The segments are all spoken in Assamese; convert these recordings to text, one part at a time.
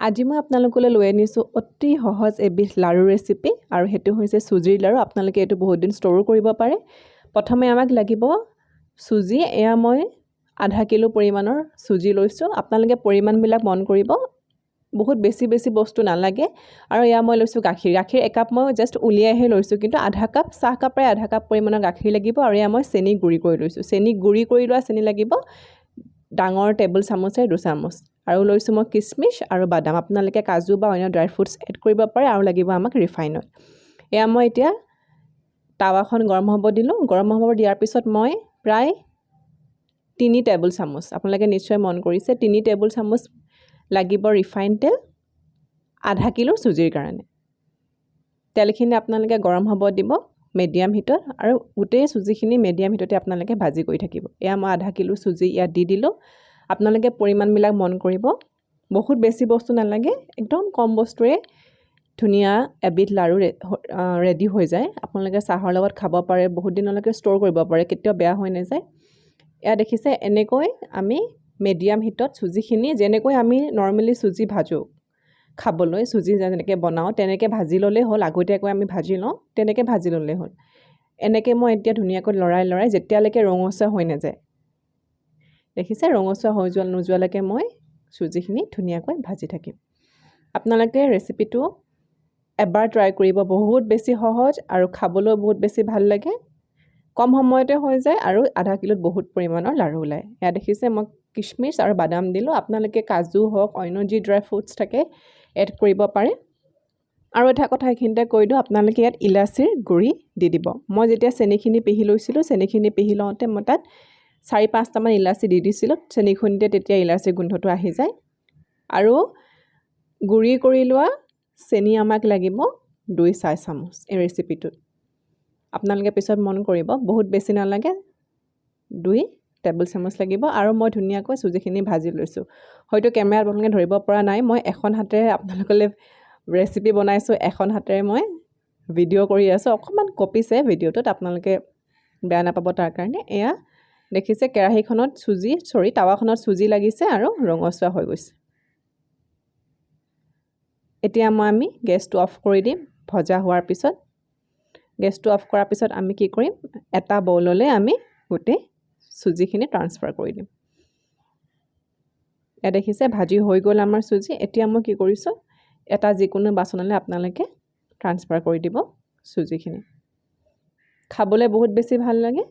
আজি মই আপোনালোকলৈ লৈ আনিছোঁ অতি সহজ এবিধ লাড়ু ৰেচিপি আৰু সেইটো হৈছে চুজিৰ লাড়ু। আপোনালোকে এইটো বহুত দিন ষ্ট'ৰো কৰিব পাৰে। প্ৰথমে আমাক লাগিব চুজি। এয়া মই আধা কিলো পৰিমাণৰ চুজি লৈছোঁ। আপোনালোকে পৰিমাণবিলাক মন কৰিব, বহুত বেছি বেছি বস্তু নালাগে। আৰু এয়া মই লৈছোঁ গাখীৰ। গাখীৰ একাপ মই জাষ্ট উলিয়াইহে লৈছোঁ, কিন্তু আধা কাপ, চাহ কাপ প্ৰায় আধা কাপ পৰিমাণৰ গাখীৰ লাগিব। আৰু এয়া মই চেনি গুড়ি কৰি লৈছোঁ। চেনি গুড়ি কৰি লোৱা চেনি লাগিব ডাঙৰ টেবুল চামুচেৰে 2 চামুচ। আৰু লৈছোঁ মই কিচমিচ আৰু বাদাম। আপোনালোকে কাজু বা অন্য ড্ৰাই ফ্ৰুটছ এড কৰিব পাৰে। আৰু লাগিব আমাক ৰিফাইন অইল। এয়া মই এতিয়া টাৱাখন গৰম হ'ব দিলোঁ। গৰম হ'ব দিয়াৰ পিছত মই প্ৰায় 3 টেবুল চামুচ, আপোনালোকে নিশ্চয় মন কৰিছে, 3 টেবুল চামুচ লাগিব ৰিফাইন তেল আধা কিলো চুজিৰ কাৰণে। তেলখিনি আপোনালোকে গৰম হ'ব দিব মিডিয়াম হিটত আৰু গোটেই চুজিখিনি মিডিয়াম হিটতে আপোনালোকে ভাজি কৰি থাকিব। এয়া মই আধা কিলো চুজি ইয়াত দি দিলোঁ। আপোনালোকে পৰিমাণবিলাক মন কৰিব, বহুত বেছি বস্তু নালাগে, একদম কম বস্তুৰে ধুনীয়া এবিধ লাড়ু ৰেডি হৈ যায়। আপোনালোকে চাহৰ লগত খাব পাৰে, বহুত দিনলৈকে ষ্ট'ৰ কৰিব পাৰে, কেতিয়াও বেয়া হৈ নাযায়। এয়া দেখিছে, এনেকৈ আমি মিডিয়াম হিটত চুজিখিনি, যেনেকৈ আমি নৰ্মেলি চুজি ভাজোঁ খাবলৈ, চুজি যেনেকৈ বনাওঁ তেনেকৈ ভাজি ল'লেই হ'ল। আগতীয়াকৈ আমি ভাজি লওঁ, তেনেকৈ ভাজি ল'লেই হ'ল। এনেকৈ মই এতিয়া ধুনীয়াকৈ লৰাই লৰাই যেতিয়ালৈকে ৰঙচুৱা হৈ নাযায়, দেখিছে, ৰঙচুৱা হৈ যোৱা নোযোৱালৈকে মই চুজিখিনি ধুনীয়াকৈ ভাজি থাকিম। আপোনালোকে ৰেচিপিটো এবাৰ ট্ৰাই কৰিব, বহুত বেছি সহজ আৰু খাবলৈও বহুত বেছি ভাল লাগে। কম সময়তে হৈ যায় আৰু আধা কিলোত বহুত পৰিমাণৰ লাড়ু ওলায়। এয়া দেখিছে, মই কিচমিচ আৰু বাদাম দিলোঁ। আপোনালোকে কাজু হওক, অন্য যি ড্ৰাই ফ্ৰুটছ থাকে এড কৰিব পাৰে। আৰু এটা কথা এইখিনিতে কৈ দিওঁ, আপোনালোকে ইয়াত ইলাচিৰ গুড়ি দি দিব। মই যেতিয়া চেনিখিনি পিহি লৈছিলোঁ, চেনিখিনি পিহি লওঁতে মই তাত চাৰি পাঁচটামান ইলাচি দি দিছিলোঁ চেনিখিনিতে, তেতিয়া ইলাচিৰ গোন্ধটো আহি যায়। আৰু গুড়ি কৰি লোৱা চেনি আমাক লাগিব 2 চাহ চামুচ এই ৰেচিপিটোত। আপোনালোকে পিছত মন কৰিব, বহুত বেছি নালাগে, 2 টেবুল চামুচ লাগিব। আৰু মই ধুনীয়াকৈ চুজিখিনি ভাজি লৈছোঁ। হয়তো কেমেৰাত আপোনালোকে ধৰিব পৰা নাই, মই এখন হাতেৰে আপোনালোকলৈ ৰেচিপি বনাইছোঁ, এখন হাতেৰে মই ভিডিঅ' কৰি আছোঁ। অকণমান কঁপিছে ভিডিঅ'টোত, আপোনালোকে বেয়া নাপাব তাৰ কাৰণে। এয়া দেখিছে, কেৰাহীখনত চুজি, চৰি, টাৱাখনত চুজি লাগিছে আৰু ৰঙচুৱা হৈ গৈছে। এতিয়া আমি গেছটো অফ কৰি দিম। ভজা হোৱাৰ পিছত, গেছটো অফ কৰাৰ পিছত আমি কি কৰিম? এটা বৌললৈ আমি গোটেই চুজিখিনি ট্ৰান্সফাৰ কৰি দিম। এয়া দেখিছে, ভাজি হৈ গ'ল আমাৰ চুজি। এতিয়া মই কি কৰিছোঁ, এটা যিকোনো বাচনলৈ আপোনালোকে ট্ৰান্সফাৰ কৰি দিব চুজিখিনি। খাবলৈ বহুত বেছি ভাল লাগে।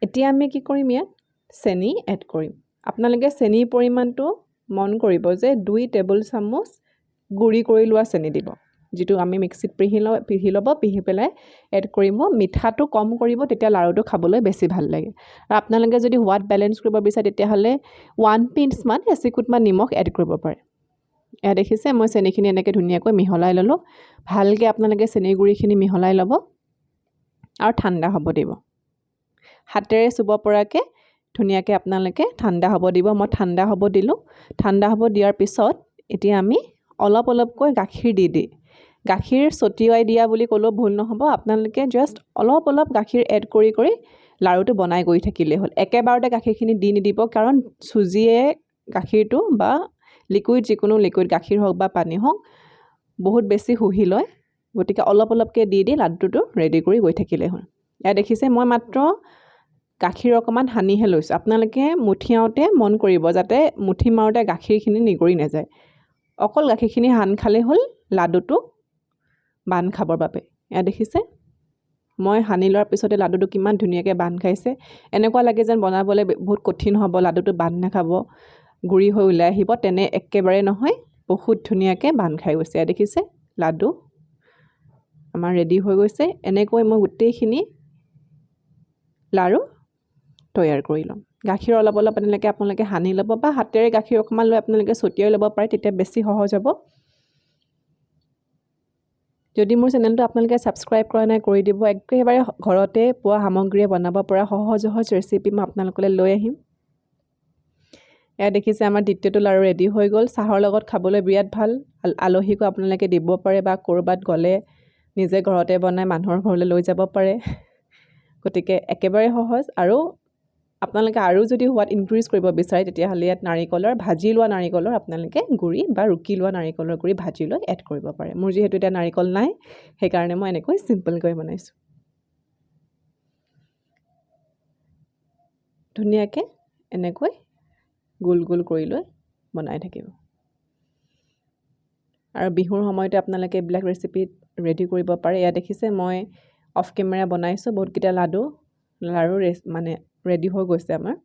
এতিয়া আমি কি কৰিম? ইয়াত চেনি এড কৰিম। আপোনালোকে চেনিৰ পৰিমাণটো মন কৰিব যে 2 টেবুল চামুচ গুড়ি কৰি লোৱা চেনি দিব, যিটো আমি মিক্সিত পিহি লওঁ। পিহি ল'ব, পিহি পেলাই এড কৰিব। মিঠাটো কম কৰিব, তেতিয়া লাড়ুটো খাবলৈ বেছি ভাল লাগে। আৰু আপোনালোকে যদি সোৱাদ বেলেঞ্চ কৰিব বিচাৰে, তেতিয়াহ'লে ওৱান পিঞ্চমান, এচিকুটমান নিমখ এড কৰিব পাৰে। এয়া দেখিছে, মই চেনিখিনি এনেকৈ ধুনীয়াকৈ মিহলাই ল'লোঁ। ভালকৈ আপোনালোকে চেনি গুড়িখিনি মিহলাই ল'ব আৰু ঠাণ্ডা হ'ব দিব। হাতেৰে চুব পৰাকৈ ধুনীয়াকৈ আপোনালোকে ঠাণ্ডা হ'ব দিব। মই ঠাণ্ডা হ'ব দিলোঁ। ঠাণ্ডা হ'ব দিয়াৰ পিছত এতিয়া আমি অলপ অলপকৈ গাখীৰ দি দি, গাখীৰ ছটিয়াই দিয়া বুলি ক'লেও ভুল নহ'ব, আপোনালোকে জাষ্ট অলপ অলপ গাখীৰ এড কৰি কৰি লাড়ুটো বনাই গৈ থাকিলেই হ'ল। একেবাৰতে গাখীৰখিনি দি নিদিব, কাৰণ চুজিয়ে গাখীৰটো বা লিকুইড, যিকোনো লিকুইড, গাখীৰ হওক বা পানী হওক, বহুত বেছি শুহি লয়। গতিকে অলপ অলপকৈ দি দি লাড্ডুটো ৰেডি কৰি গৈ থাকিলেই হ'ল। ইয়াত দেখিছে, মই মাত্ৰ গাখীৰ অকণমান সানিহে লৈছোঁ। আপোনালোকে মুঠিয়াওঁতে মন কৰিব যাতে মুঠি মাৰোঁতে গাখীৰখিনি নিগৰি নাযায়। অকল গাখীৰখিনি সান খালেই হ'ল লাডুটো বান্ধ খাবৰ বাবে। এয়া দেখিছে, মই সানি লোৱাৰ পিছতে লাডুটো কিমান ধুনীয়াকৈ বান্ধ খাইছে। এনেকুৱা লাগে যেন বনাবলৈ বহুত কঠিন হ'ব, লাডুটো বান্ধ নাখাব, গুড়ি হৈ ওলাই আহিব। তেনে একেবাৰে নহয়, বহুত ধুনীয়াকৈ বান্ধ খাই গৈছে। এয়া দেখিছে, লাডু আমাৰ ৰেডি হৈ গৈছে। এনেকৈ মই গোটেইখিনি লাড়ু তৈয়াৰ কৰি ল'ম। গাখীৰ অলপ অলপ এনেকৈ আপোনালোকে সানি ল'ব বা হাতেৰে গাখীৰ অকণমান লৈ আপোনালোকে ছটিয়াই ল'ব পাৰে, তেতিয়া বেছি সহজ হ'ব। যদি মোৰ চেনেলটো আপোনালোকে ছাবস্ক্ৰাইব কৰা নাই, কৰি দিব। একেবাৰে ঘৰতে পোৱা সামগ্ৰীৰে বনাব পৰা সহজ সহজ ৰেচিপি মই আপোনালোকলৈ লৈ আহিম। এয়া দেখিছে, আমাৰ দ্বিতীয়টো লাড়ু ৰেডি হৈ গ'ল। চাহৰ লগত খাবলৈ বিৰাট ভাল। আলহীকো আপোনালোকে দিব পাৰে বা ক'ৰবাত গ'লে নিজে ঘৰতে বনাই মানুহৰ ঘৰলৈ লৈ যাব পাৰে। গতিকে একেবাৰে সহজ আৰু আপোনালোকে আৰু যদি সোৱাদ ইনক্ৰিজ কৰিব বিচাৰে, তেতিয়াহ'লে ইয়াত নাৰিকলৰ, ভাজি লোৱা নাৰিকলৰ আপোনালোকে গুড়ি বা ৰুকি লোৱা নাৰিকলৰ গুড়ি ভাজি লৈ এড কৰিব পাৰে। মোৰ যিহেতু এতিয়া নাৰিকল নাই, সেইকাৰণে মই এনেকৈ চিম্পলকৈ বনাইছোঁ। ধুনীয়াকৈ এনেকৈ গোল গোল কৰি লৈ বনাই থাকিব। আৰু বিহুৰ সময়তে আপোনালোকে এইবিলাক ৰেচিপি ৰেডি কৰিব পাৰে। এয়া দেখিছে, মই অফ কেমেৰা বনাইছোঁ বহুতকেইটা লাড়ু মানে ৰেডি হৈ গৈছে আমাৰ।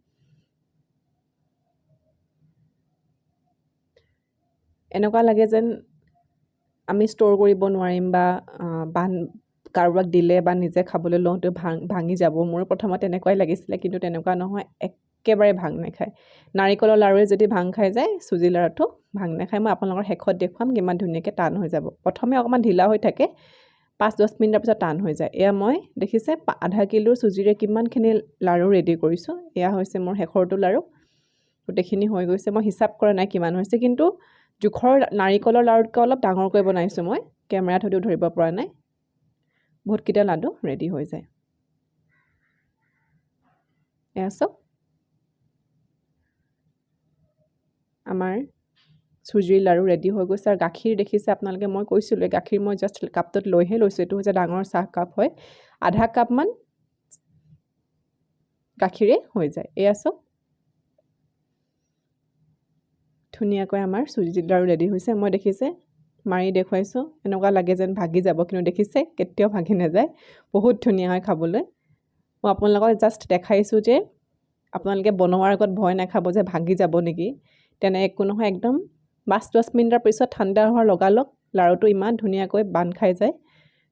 এনেকুৱা লাগে যেন আমি ষ্ট'ৰ কৰিব নোৱাৰিম বা কাৰোবাক দিলে বা নিজে খাবলৈ লওঁতে ভাঙি যাব। মোৰো প্ৰথমতে তেনেকুৱাই লাগিছিলে, কিন্তু তেনেকুৱা নহয়, একেবাৰে ভাং নাখায়। নাৰিকলৰ লাড়ুৱে যদি ভাং খাই যায়, চুজি লাড়ুটো ভাং নাখায়। মই আপোনালোকৰ শেষত দেখুৱাম কিমান ধুনীয়াকৈ টান হৈ যাব। প্ৰথমে অকণমান ঢিলা হৈ থাকে, 5-10 মিনিটৰ পিছত টান হৈ যায়। এয়া মই দেখিছে আধা কিলো চুজিৰে কিমানখিনি লাড়ু ৰেডি কৰিছোঁ। এয়া হৈছে মোৰ শেষৰটো লাড়ু, গোটেইখিনি হৈ গৈছে। মই হিচাপ কৰা নাই কিমান হৈছে, কিন্তু জোখৰ নাৰিকলৰ লাড়ুতকৈ অলপ ডাঙৰকৈ বনাইছোঁ মই, কেমেৰাত হয়তো ধৰিব পৰা নাই। বহুতকেইটা লাডু ৰেডি হৈ যায়। এয়া চাওক, আমাৰ চুজিৰ লাড়ু ৰেডি হৈ গৈছে। আৰু গাখীৰ দেখিছে আপোনালোকে, মই কৈছিলোঁ গাখীৰ মই জাষ্ট কাপটোত লৈহে লৈছোঁ। এইটো হৈছে ডাঙৰ চাহ কাপ হয়, আধা কাপমান গাখীৰে হৈ যায়। এয়া চাওক, ধুনীয়াকৈ আমাৰ চুজি লাড়ু ৰেডি হৈছে। মই দেখিছে মাৰি দেখুৱাইছোঁ, এনেকুৱা লাগে যেন ভাগি যাব, কিন্তু দেখিছে কেতিয়াও ভাগি নাযায়। বহুত ধুনীয়া হয় খাবলৈ। মই আপোনালোকক জাষ্ট দেখাইছোঁ যে আপোনালোকে বনোৱাৰ আগত ভয় নাখাব যে ভাগি যাব নেকি, তেনে একো নহয়। একদম 5-10 মিনিটৰ পিছত ঠাণ্ডা হোৱাৰ লগালগ লাড়ুটো ইমান ধুনীয়াকৈ বান্ধ খাই যায়।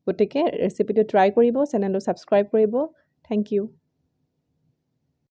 গতিকে ৰেচিপিটো ট্ৰাই কৰিব, চেনেলটো ছাবস্ক্ৰাইব কৰিব। Thank you.